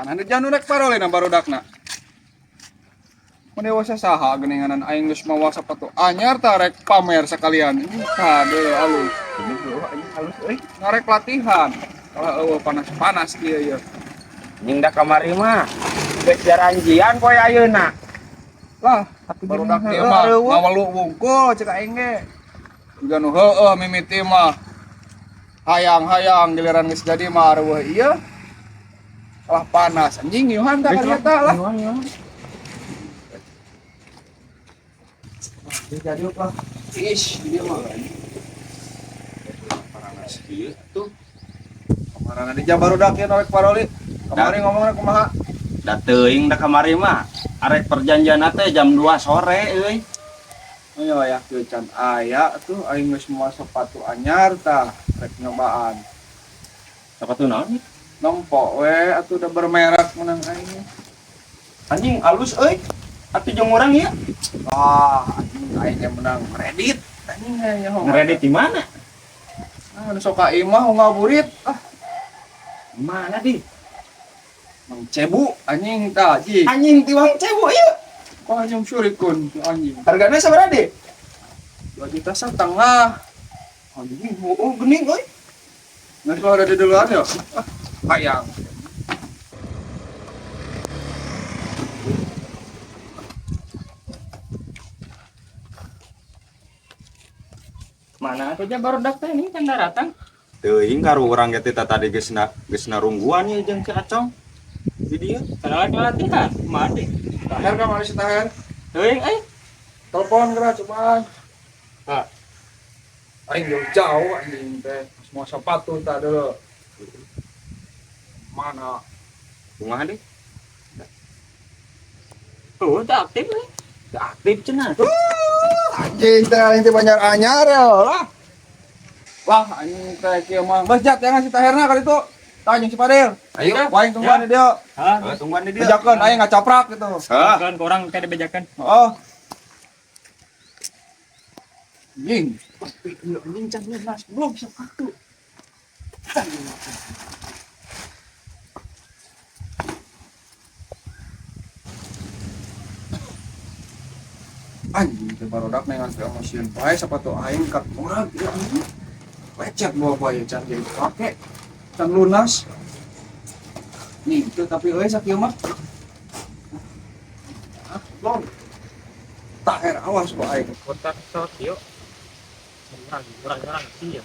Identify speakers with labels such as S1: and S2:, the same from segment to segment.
S1: Mana janu rek parolena barudakna. Mun dewasa saha geuninganan aing geus mawa sapatu anyar tah rek pamer sakalian. Kade alus.
S2: Anjing halus euy.
S1: Ngarek latihan. Kalau eueuh panas-panas kieu ye.
S2: Anjing da kamari mah geus jaranjian poe ayeuna.
S1: Lah,
S2: Tapi
S1: barudak
S2: gini,
S1: ieu mah
S2: heueuh.
S1: ngawelu wungkul cek aing ge. Juga nu heueuh mimiti mah. Hayang-hayang giliran geus jadi mah areueuh ieu. Lah panas anjing ngiuhan tah ka lah.
S2: Ngiuhan, ngiuhan.
S1: Jadi lah. Ish, dia mah.
S2: Panas kieu tuh.
S1: Kamarana di barudak ieu rek paroli. Kamari ngomongna kumaha?
S2: Da teuing da kamari mah arek perjanjian teh jam 2 sore euy.
S1: Oh ya, ya, can aya tuh aing geus moal sepatu anyar tah rek nyobaan.
S2: Sepatu naon?
S1: Nempo we atuh udah bermerek menang aing.
S2: Anjing halus euy. Atuh jeung urang ieu.
S1: Wah, anjing aing ge menang kredit. Anjing aya
S2: Ngeredit di mana?
S1: Ah, nu sok ka imah ngaburit. Ah,
S2: Mana di?
S1: Mang Cebu anjing tah ji.
S2: Anjing tiwang cebu ieu.
S1: Kok anjing syurikun tuh anjing.
S2: Hargana sabaraha deh?
S1: 2,5 juta. Anjing,
S2: Oh, geuning euy.
S1: Nggak kalau ada di duluan ya. Ah, hayang.
S3: Mana atuh barudak teh ini kan datang.
S2: Teuing karu urang ge teh tadi geus na geus narungguan ieu jeung si Acong. Di dieu.
S3: Karena latihan, mati.
S1: Taher ka mana si Taher?
S3: Teuing euy.
S1: Telepon geura cobaan.
S3: Ah.
S1: Aing jauh-jauh anjing teh. Semua sepatu tah dulu. Mana?
S2: Kumaha deh?
S3: Tuh, tak aktif euy.
S2: Teu aktif cenah.
S1: Anjing teh aing teh banyak anyar ya lah. Wah, anjing teh kieu mah. Geus jat jangan si Taherna kali itu. Tah jeung si Padil.
S2: Ayo.
S1: Wah, aing tungguan di dieu.
S3: Hah?
S2: Heuh, tungguan di dieu.
S1: Bejakeun aing ngacaprak gitu.
S2: Hah?
S3: Kan orang kayak dibejakan.
S1: Oh. Anjing. Tapi ieu anjing can lunas belum sepatu. Anjing teh barudak nengan teh emosian bae sepatu aing kat murag ieu anjing. Lecet bawa bae can jadi pake. Can lunas. Nih, itu tapi euy sakieu mah. Ah, long. Taher awas ku aing.
S3: Kontak sok yuk. Orang orang orang sih ya.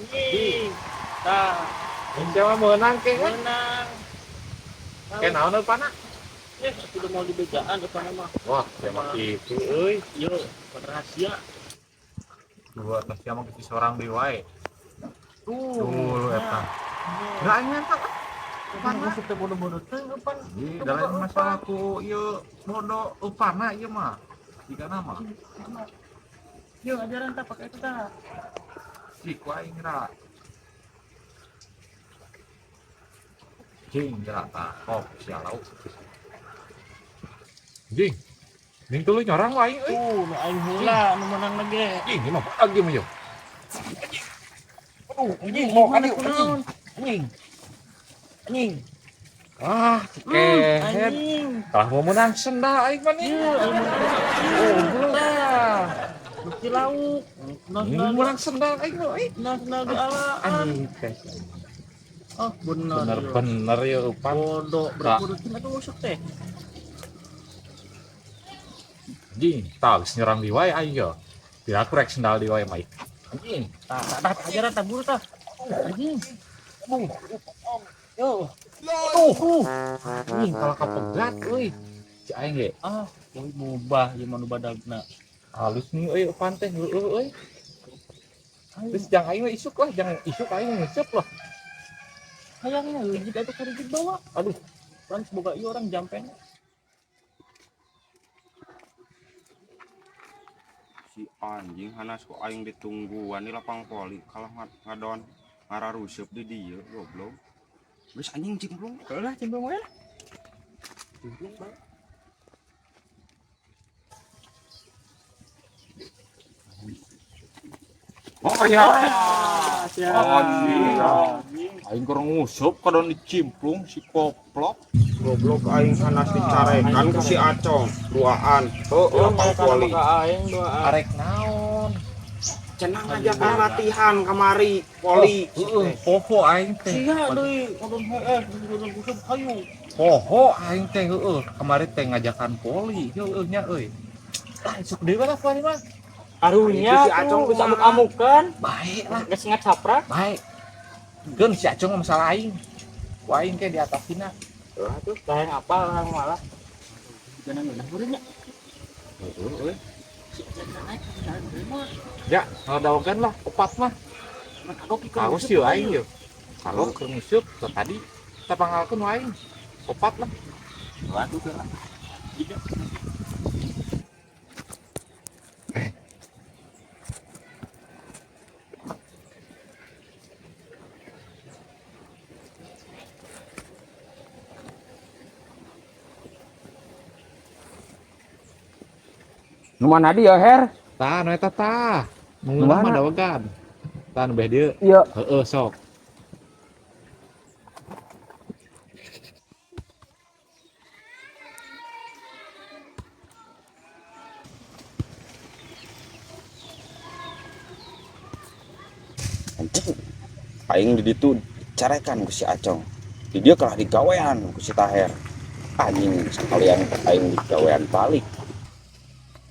S3: Anjing. Tah,
S4: Siapa menang ke kan?
S3: menang.
S4: Kayak naon euy pana?
S3: Eh, udah mau dibejaan depan mah.
S4: Wah, siapa itu euy?
S3: Yo, rahasia.
S4: Dua atas siapa geus seorang deui wae.
S3: Tuh.
S4: Tuh lu eta. Enggak aing eta.
S3: Pan masuk teh bodoh-bodoh teh pan.
S4: Ih, dalam masalah ku ieu bodoh upana ieu mah. Jika nama.
S3: Yo, ajaran tah pakai itu tah.
S4: Si ku aing ra. Jing ra tah kop sia lauk. Jing. Ning tuluy nyorang wae euy.
S3: Tuh, nu aing heula nu menang lagi.
S4: Jing, ini mah lagi mah yo. Aduh,
S3: Anjing, mau kan anjing. Anjing. Anjing.
S4: Ah, kehed.
S3: Anjing.
S4: Kalah mau menang senda aing mah nih.
S3: Iya, aing menang.
S4: Oh, lah.
S3: Bukti lauk.
S4: Ini menang sendal aing mah euy.
S3: Nah, di alaan.
S4: Anjing teh.
S3: Oh, bener.
S4: Bener-bener ya upan.
S3: Bodoh, berbodoh cina tuh usuk teh.
S4: Anjing, tah geus nyerang di wae aing yo. Tidak aku rek sendal di wae mah. Anjing.
S3: Tah, tah, tah, ajaran tah buru tah. Anjing. Yo.
S4: Aduh. Anjing kalah kapegat euy. Si aing ge
S3: Ah, euy mubah ieu mah nu badagna.
S4: halus nih euy upan teh heueuh euy. Terus jangan aing mah isuk lah, jangan isuk aing ngesep lah.
S3: Hayangnya euy jika atuh karigit bawa.
S4: Aduh.
S3: Orang semoga ieu orang jampen.
S2: Si anjing hanas ku aing ditungguan di lapang poli kalah ngadon ngararuseup di dieu goblok. Geus anjing cimplung.
S3: Lah, cimplung we lah. Cimplung bae.
S2: Oh ya.
S3: Siap.
S2: Anjing.
S4: Aing keur nguseup kadon dicimplung si koplok.
S2: Goblok aing hanas dicarekan ku si Acong duaan. Heueuh lapang voli.
S3: Aing duaan.
S4: Arek naon?
S2: Cenah ngajakan latihan kamari voli.
S4: Heeh, poho aing teh.
S3: Sia deui, kadon heeh, kadon nguseup hayu.
S4: Poho aing teh heueuh, kamari teh ngajakan voli heueuh nya euy. Ah, isuk deui lah voli mah.
S3: Arunya
S2: Itu si Acong
S3: tuh bisa
S2: kumaha?
S3: amuk-amukan,
S4: Baik lah,
S3: geus ngacaprak.
S4: baik. Geun si Acong mah masalah aing. Ku aing teh di atasina.
S2: Heuh atuh.
S3: Lah yang apa orang malah. Jangan ngeunah meureun nya.
S4: Heeh euy.
S3: Si Acong naik jalan deui mah.
S4: Ya, ngadawakeun lah opat mah.
S3: Kagok ikut
S4: Harus
S3: nguseup
S4: yeuh aing yeuh. Kalau keur nguseup teh tadi teh panggalkeun aing. Opat lah.
S3: Waduh geura.
S2: Nu mana dia Her?
S4: Tah, nu eta tah.
S2: Nu
S4: Nu
S2: mana?
S4: mah dawegan. Tah nu beh dieu.
S2: Iya.
S4: Heeh, sok.
S2: Anjing. Aing di ditu dicarekan ku si Acong. Di dieu kalah digawean ku si Taher. Anjing sekalian aing digawean balik.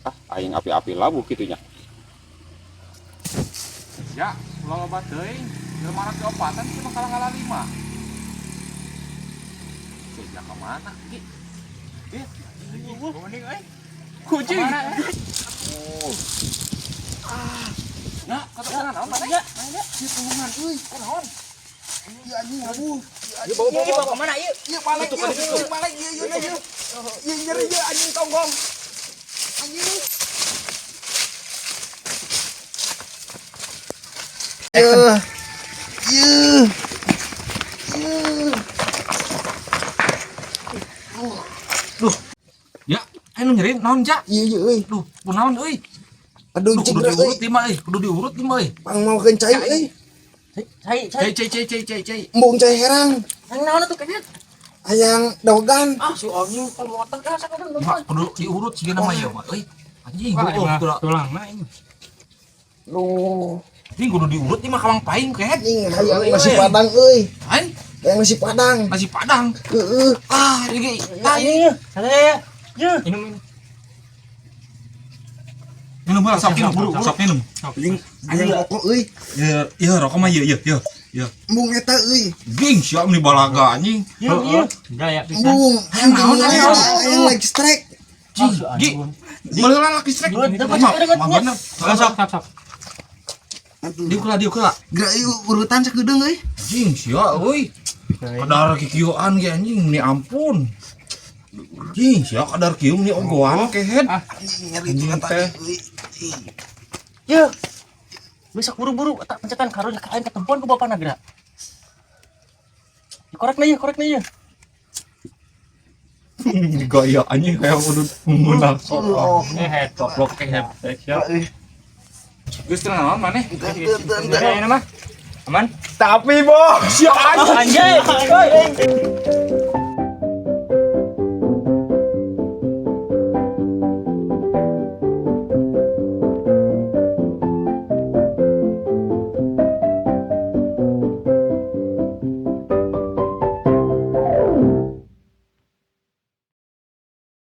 S2: Ah, aing api-api labuh kitu nya.
S4: Ya, ulah loba teuing. Jelema mana keopatan cuma kalah ngalah lima. Sejak ke mana, Ki? Ih,
S3: Kuning euy.
S4: kucing.
S3: Kemana, eh?
S4: Ah. Nah, kata kata naon mana?
S3: Ya,
S1: Ieu tulungan euy.
S4: Naon?
S1: Ieu anjing abuh.
S4: Ieu bawa
S3: Ieu bawa kemana ieu?
S1: Ieu balik ieu, ieu balik ieu ieu ieu. Ieu nyeri ieu anjing tonggong. Anjing. Ieu. Ieu. Ieu.
S4: Ya, anu nyeri naon ja?
S1: Ieu ieu euy.
S4: Duh, kunaon euy?
S1: Aduh
S4: Duh, kudu
S1: cing euy.
S4: diurut ieu mah euy, kudu diurut ieu mah euy.
S1: Pangmaokeun cai euy.
S3: Cai, cai.
S4: Cai cai cai cai cai cai.
S1: Embung cai herang.
S3: Yang naon atuh kenyet?
S1: Hayang dawegan.
S3: Ah, si anjing pemotong kan sakit
S4: Mak, kudu diurut sigana mah ieu mah euy. Anjing, kudu
S3: tulangna ini.
S1: Duh,
S4: anjing kudu diurut ieu mah kamang paing kehet.
S1: anjing hayang nasi padang euy.
S4: Aing
S1: Hayang nasi padang.
S4: nasi padang.
S1: Heeh.
S4: Ah, ini
S3: Anjing, saya ya. Minum minum.
S4: Minum heula sok minum, buru, sok minum.
S1: Anjing hayang rokok euy.
S4: Ya, ya rokok mah ieu ieu ieu. Ya.
S1: Embung eta euy.
S4: Ging siap nih balaga anjing.
S3: Ieu ieu. Gaya pisan.
S1: Embung.
S4: Hayang naon,
S1: Hayang
S4: hayang
S1: hayang like strike.
S4: Jing, gi. Baheula laki strek.
S3: Mah,
S4: Mah bener.
S3: Sok sok sok.
S1: Aduh.
S4: Diuk lah, diuk lah.
S1: Gerak ieu urutan sakedeung euy.
S4: Jing sia euy. Kadar kikieuan ge anjing ni ampun. Jing sia kadar kieu ni ogoan kehed.
S1: Anjing nyeri
S4: Anjing
S1: tuh
S4: teh.
S1: tadi euy.
S3: Ya. Besok buru-buru tak pencetan karunya ka aing ketempuan ku bapana geura. Korek na ieu, korek na ieu.
S4: Gaya anjing kayak kudu menang
S1: Oh.
S3: Eh,
S4: Goblok kehed. Siap.
S1: Euy.
S4: Geus teu naon maneh?
S1: Teu teu teu.
S3: Ini mah. Aman?
S2: Tapi bos,
S4: Sia anjing.
S3: Anjay.